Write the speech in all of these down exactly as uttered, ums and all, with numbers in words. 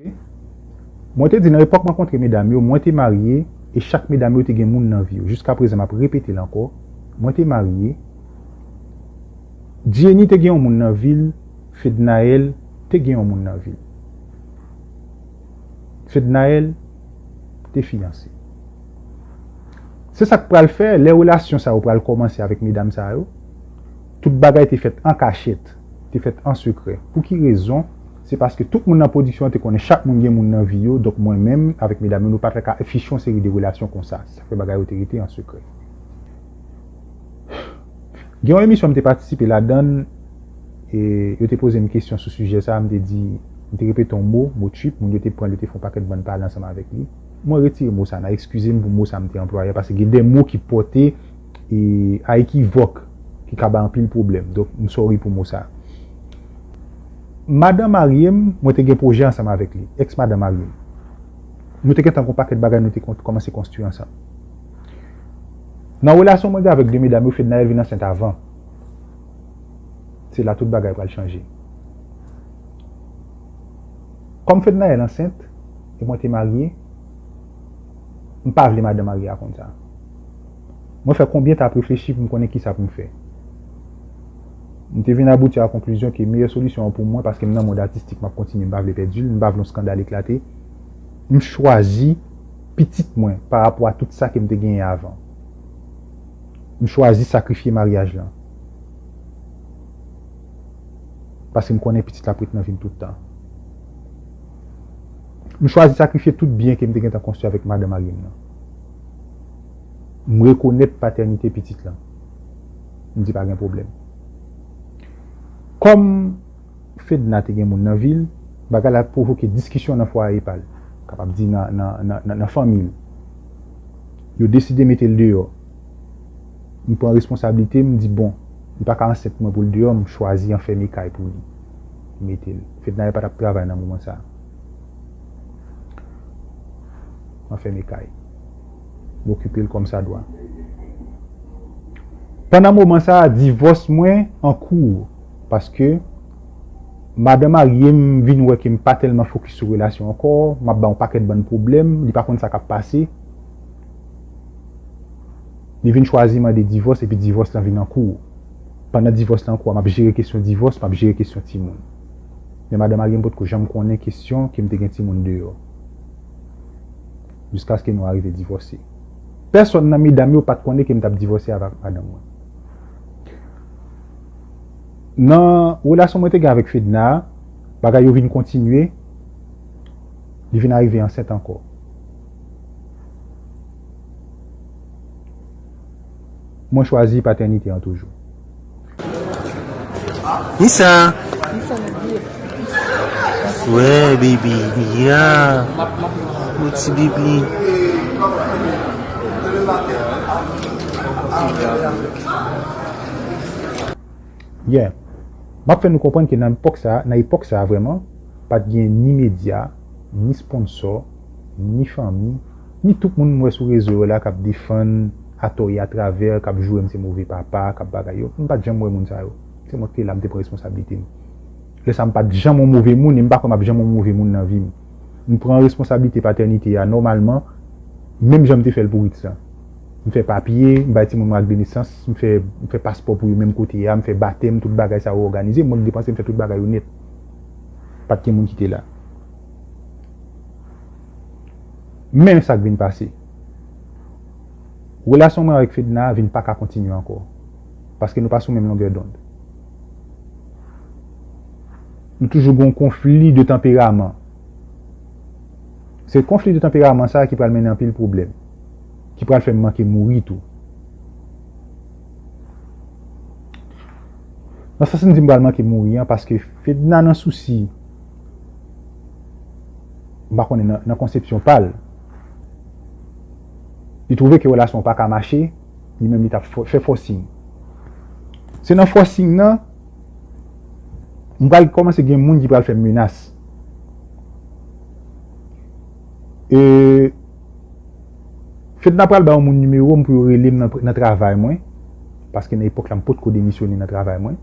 Mwen te di nan epòk m rankontre medam yo, mwen te marye e chak medam yo te gen moun nan vi yo. Jiskaprezan, m ap repete l ankò, mwen te marye. Jenny te gen yon moun nan vi l, Fednaelle te gen yon moun nan vi l. Fednaelle te fiyanse. Se sa k pral fè, lè relasyon sa yo pral kòmanse avèk medam sa yo, tout bagay te fèt an kachèt, te fèt an sekrè. Pou ki rezon? Se paske tout moun nan pwodiksyon an te konnen chak moun gen moun nan vi yo, donk mwen menm avèk medam yo, nou pa t ka afiche yon seri de relasyon konsa. Sa fè bagay yo te rete an sekrè. Gen yon emisyon m te patisipe ladan l, e yo te poze m kesyon sou sijè sa a, m te di, m te repete yon mo, mo trip, moun yo te pran l, yo te fè yon pakèt bann pale ansanm avèk li. Mwen retire mo sa a, n a eskize m pou mo sa a m te anplwaye a, paske gen de mo ki pòte e, a ekivòk, ki ka bay anpil pwoblèm. Donk, m sorry pou mo sa a. Madan marye m, mwen te gen pwojè ansanm avèk li, èks madan marye m. Nou te gentan gen yon pakèt bagay nou te kon- kòmanse konstwi ansanm. Nan relasyon mwen gen avèk de medam yo, Fednaelle vin ansent avan. Se la tout bagay pral chanje. Kòm Fednaelle ansent, e mwen te marye, m pa vle madan marye a konn sa. Mwen fè konbyen t ap reflechi pou m konnen kisa pou m fè. M te vin abouti a konklizyon ke meyè solisyon an pou mwen, paske m nan mond atistik, m ap kontinye, m pa vle pèdi l, m pa vle yon eskandal eklate. M chwazi pitit mwen pa rapò a tout sa ke m te genyen avan. M chwazi sakrifye maryaj lan. Paske m konnen pitit la ap ret nan vi m tout tan. M chwazi sakrifye tout byen ke m te gentan konstwi avèk madan marye m nan. M rekonèt patènite pitit lan. M di pa gen pwoblèm. Kòm Fedna te gen moun nan vi l, bagay la pwovoke diskisyon nan fwaye pa l. Kapab di nan, nan, nan, nan, nan fanmi l. Yo deside mete l deyò. M pran responsablite, m di, bon, li pa ka ansent mwen pou l deyò, m chwazi anfème kay pou li. M mete l. Fednaelle pa t ap travay nan moman sa a. Anfème kay. M okipe l kòmsadwa. Pandan moman sa a, divòs mwen an kou, paske madan marye m vin wè ke m pa tèlman fokis sou relasyon ankò, m ap bay yon pakèt bann pwoblèm, li pa konn sa k ap pase. Li vin chwazi mande divòs, epi divòs lan vin an kou. Pandan divòs lan an kou a, m ap jere kesyon divòs, m ap jere kesyon timoun. Men madan marye m potko janm konnen kesyon ke m te gen timoun deyò. Jiskaske nou arive divòse. Pèsonn nan medam yo pa t konnen ke m t ap divòse avèk madanm mwen. Nan relasyon mwen te gen avèk Fedna a, bagay yo vin kontinye, li vin arive ansent ankò. Mwen chwazi patènite an toujou. Nisa. Wè, baby. Ya. Mon ti bibi. Yeah. M ap fè nou konprann ke nan epòk sa, nan epòk sa vrèman, pa t gen ni medya, ni sponsò, ni fanmi, ni tout moun m wè sou rezo yo la k ap defann atò e atravè, k ap joure m se move papa, k ap bagay yo. M pa t janm wè moun sa yo. Se mwen ki te la, m te pran responsablite m. Lè sa a, m pa t janm yon move moun e m pa kwè m ap janm yon move moun nan vi m. M pran responsablite patènite a nòmalman, menm jan m te fè l pou Ritz lan. M fè papye, m bay timoun mwen ak de nesans, m fè, m fè paspò pou yo menm kote a, m fè batèm, tout bagay sa yo òganize, mwen k depanse, m fè tout bagay yo nèt. Pa t gen moun ki te la. Men sa k vin pase. Relasyon mwen avèk Fedna vin pa ka kontinye ankò. Paske nou pa sou menm longè dond. Nou toujou gen yon konfli de tanperaman. Se konfli de tanperaman sa a ki pral mennen anpil pwoblèm, ki pral fè m manke mouri tou. Nan sans m di m pral manke mouri an, paske Fedna nan sousi, m pa konnen nan, nan konsepsyon pa l, li twouve ke relasyon an pa ka mache, li menm li t ap fò- fè fòsing. Se nan fòsing nan, m pral kòmanse gen moun ki pral fè m menas. E Fedna pral ba yon moun nimewo m pou yo rele m nan, nan travay mwen, paske nan epòk la m potko demisyone nan travay mwen.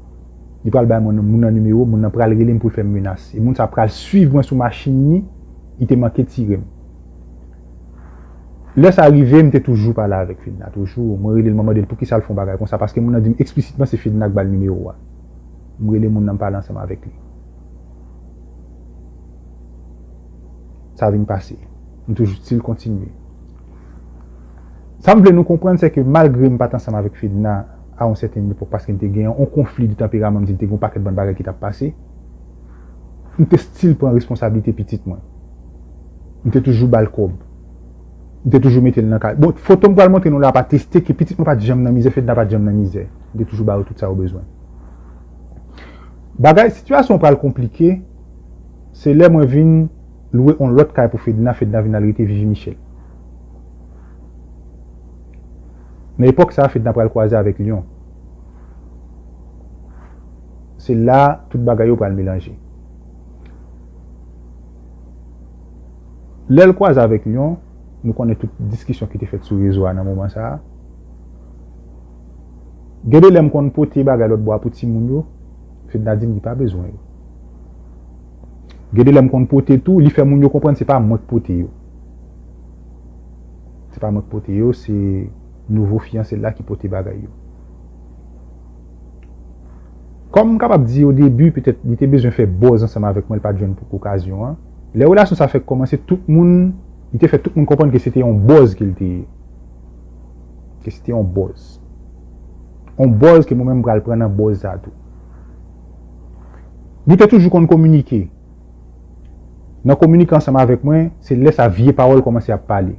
Li pral ba moun, moun nan nimewo, moun nan pral rele m pou l fè m menas. E moun sa pral swiv mwen sou machin li, Li te manke tire m. Lè sa rive, m te toujou pale avèk Fedna, toujou. Mwen rele l, mwen mande l poukisa l fè yon bagay konsa, paske moun nan di m eksplisitman se Fedna k ba l nimewo a. M rele moun nan, m pale ansanm avèk li. Sa vin pase. M toujou still kontinye. Sa m vle nou konprann, se ke malgre m pa t ansanm avèk Fedna a yon sèten epòk, paske m te gen yon konfli de tanperaman, m di m te gen yon pakèt bann bagay ki t ap pase, m te still pran responsablite pitit mwen. M te toujou ba l kòb. M te toujou mete l nan kay. Bon, foto m pral montre nou la pa teste ke pitit mwen pa t janm nan mizè, Fedna pa t janm nan mizè. M te toujou ba yo tout sa yo bezwen. Bagay, sitiyasyon pral konplike, se lè mwen vin lwe yon lòt kay pou Fedna, Fedna vin al rete Vivi Michel. Nan epòk sa a, Fedna pral kwaze avèk Lyon. Se la tout bagay yo pral melanje. Lè l kwaze avèk Lyon, nou konnen tout diskisyon ki te fèt sou rezo a nan moman sa a. Gen de lè m konn pote bagay lòt bò a pou timoun yo, Fedna di m li pa bezwen yo. Gen de lè m konn pote tou, li fè moun yo konprann se pa mwen k pote yo. Se pa mwen k pote yo, se nouvo fiyanse l la ki pote bagay yo. Kòm m kapab di o debi, petèt li te bezwen fè buzz ansanm avèk mwen, li pa t jwenn pou okazyon an. Lè relasyon sa fèk kòmanse, tout moun, li te fè tout moun konprann ke se te yon buzz ke l te ye. Ke se te yon buzz. Yon buzz ke mwen menm m pral pran nan buzz sa tou. Nou te toujou konn kominike. Nan kominike ansanm avèk mwen, se lè sa vye pawòl kòmanse ap pale.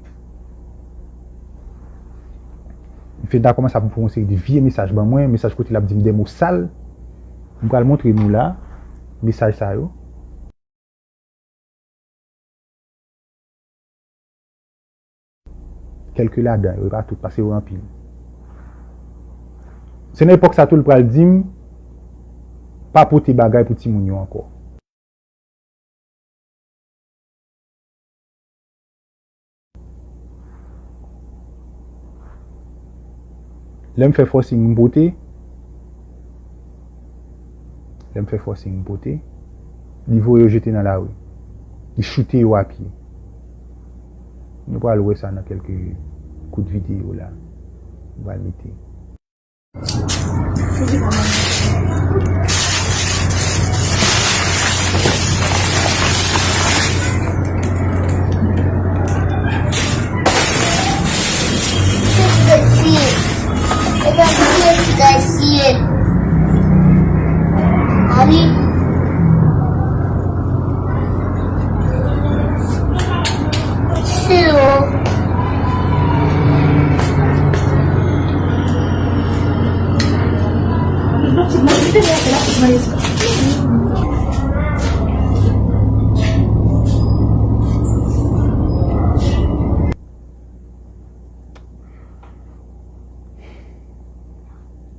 Fedna kòmanse ap voye yon seri de vye mesaj ban mwen, mesaj kote l ap di m de mo sal. M pral montre nou la, mesaj sa yo. Kèlke ladan yo, e pa tout, paske yo anpil. Se nan epòk sa tou l pral di m, pa pote bagay pou timoun yo ankò. Lè m fè forcing m pote, lè m fè forcing m pote, li voye yo jete nan lari. Li choute yo a pye. Nou pral wè sa nan kèlke kout videyo la. Nou pral mete.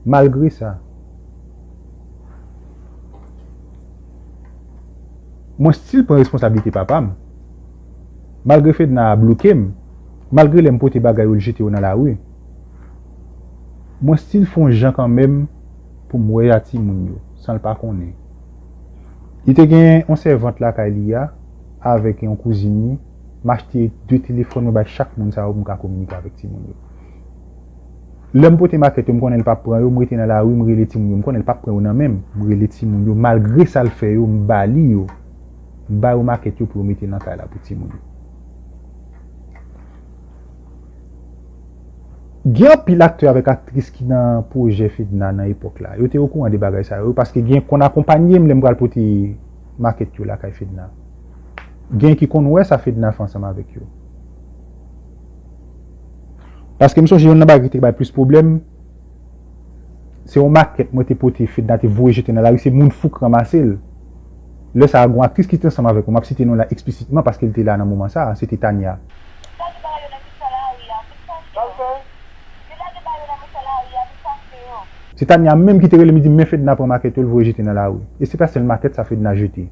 Malgre sa, mwen still pran responsablite papa m. Malgre Fedna bloke m, malgre lè m pote bagay yo, l jete yo nan lari, mwen still fè yon jan kanmenm pou m wè a timoun yo, san l pa konnen. Li te gen yon sèvant lakay li a, avèk yon kouzin li, m achte de telefòn, mwen bay chak moun sa yo pou m ka kominike avèk timoun yo. Lè m pote makèt yo, m konnen l p ap pran yo, m rete nan lari, m rele timoun yo. M konnen l p ap pran yo nan men m. M rele timoun yo, malgre sa l fè yo, m ba li yo. M ba yo makèt yo pou yo mete nan kay la pou timoun yo. Gen anpil aktè avèk aktris ki nan pwojè Fedna nan epòk la. Yo te okouran de bagay sa yo, paske gen konn akonpanye m lè m pral pote makèt yo lakay Fedna. Gen ki konn wè sa Fedna fè ansanm avèk yo. Paske m sonje youn nan bagay ki te bay plis pwoblèm, se yon makèt mwen te pote, Fedna te voye jete nan lari, se moun fou k ranmase l. Lè sa a, gon aktris ki te ansanm avèk mwen, m ap site non la eksplisitman paske l te la nan moman sa a, se te Tania. Se Tania menm ki te rele m, li di m, men Fedna pran makèt yo, l voye jete nan lari. E se pa sèl makèt sa Fedna jete.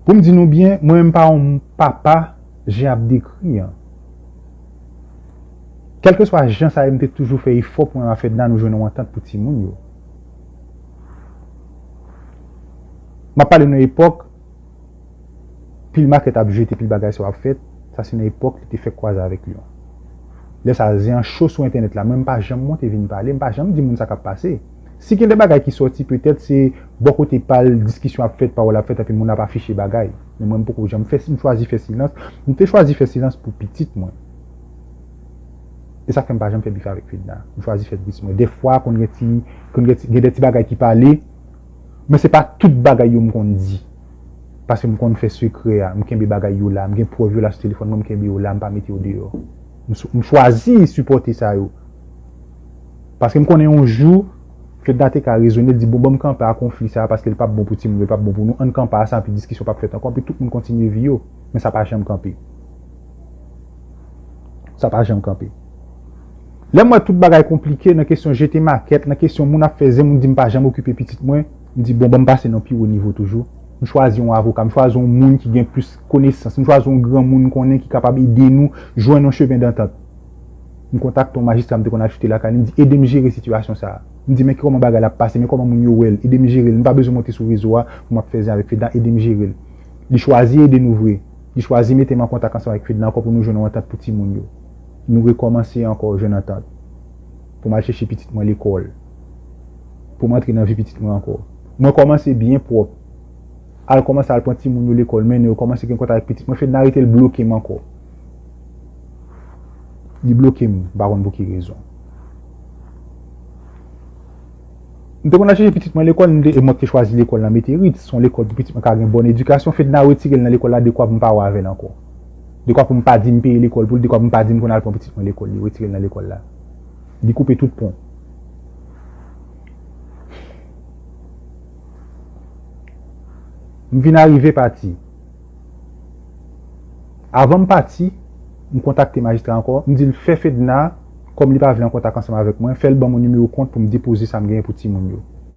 Pou m di nou byen, mwen menm pa yon papa jan y ap dekri an. Kèlkeswa jan sa ye, m te toujou fè efò pou mwen ak Fedna nou jwenn yon antant pou timoun yo. M ap pale nan epòk pil makèt ap jete, pil bagay sa yo ap fèt. Sa se nan epòk li te fèk kwaze avèk Lyon. Lè sa a, zen an cho sou entènèt la. Mwen, m pa janm monte vin pale, m pa janm di moun sa k ap pase. Si gen de bagay ki sòti, petèt se bò kote pa l, diskisyon ap fèt, pawòl ap fèt, epi moun ap afiche bagay. Men mwen, m poko janm fè, m chwazi fè silans. M te chwazi fè silans pou pitit mwen. E sa k fè m pa janm fè bif avèk Fedna. M chwazi fè bif mwen. Dèfwa, konn gen ti, konn gen ti, gen de ti bagay ki pale, men se pa tout bagay yo m konn di. Paske m konn fè sekrè a, m kenbe bagay yo la, m gen prèv yo la sou telefòn mwen, m kenbe yo la, m pa mete yo deyò. M, m chwazi sipòte sa yo. Paske m konnen yon jou, Fedna te ka rezone, l di, "Bon, ban m kanpe a konfli sa a, paske l p ap bon pou timoun yo, l p ap bon pou nou. Ann kanpe a sa, anpi diskisyon p ap fèt ankò, anpi tout moun kontinye vi yo." Men sa pa janm kanpe. Sa pa janm kanpe. Lè m wè tout bagay konplike nan kesyon jete makèt, nan kesyon moun ap fè zen, moun di m pa janm okipe pitit mwen, m di, "Bon, ban m pase nan pi wo nivo toujou." M chwazi yon avoka, m chwazi yon moun ki gen plis konesans, m chwazi yon granmoun m konnen ki kapab ede nou jwenn yon chemen dantant. M kontakte yon majistra m te konn al choute lakay li, m di, "Ede m jere sitiyasyon sa a." M di, "Men kòman bagay la ap pase, men kòman moun yo wè l, ede m jere l. M pa bezwen monte sou rezo a pou m ap fè zen avèk Fedna, ede m jere l." Li chwazi ede nou vre. Li chwazi mete m an kontak ansanm avèk Fedna ankò pou nou jwenn yon antant pou timoun yo. Nou rekòmanse ankò jwenn antant. Pou m al chèche pitit mwen lekòl. Pou m antre nan vi pitit mwen ankò. Mwen kòmanse byen pwòp. Al kòmanse al pran timoun yo lekòl, mennen yo, kòmanse gen kontak ak pitit mwen. Fedna rete l bloke m ankò. Li bloke m, m pa konn pou ki rezon. M te konn al chèche pitit mwen lekòl, m te, e mwen ki te chwazi lekòl nan Meterit, se yon lekòl pou pitit mwen ka gen bòn edikasyon. Fedna retire l nan lekòl la, dekwa pou m pa wè avè l ankò. Dekwa pou m pa di m peye lekòl pou l, dekwa pou m pa di m konn al pran pitit mwen lekòl, li retire l nan lekòl la. Li koupe tout pon. M vin arive pati. Avan m pati, m kontakte majistra ankò, m di l fè Fedna, kòm li pa vle an kontak ansanm avèk mwen, fè l ban m yon nimewo kont pou m depoze sa m genyen pou timoun yo.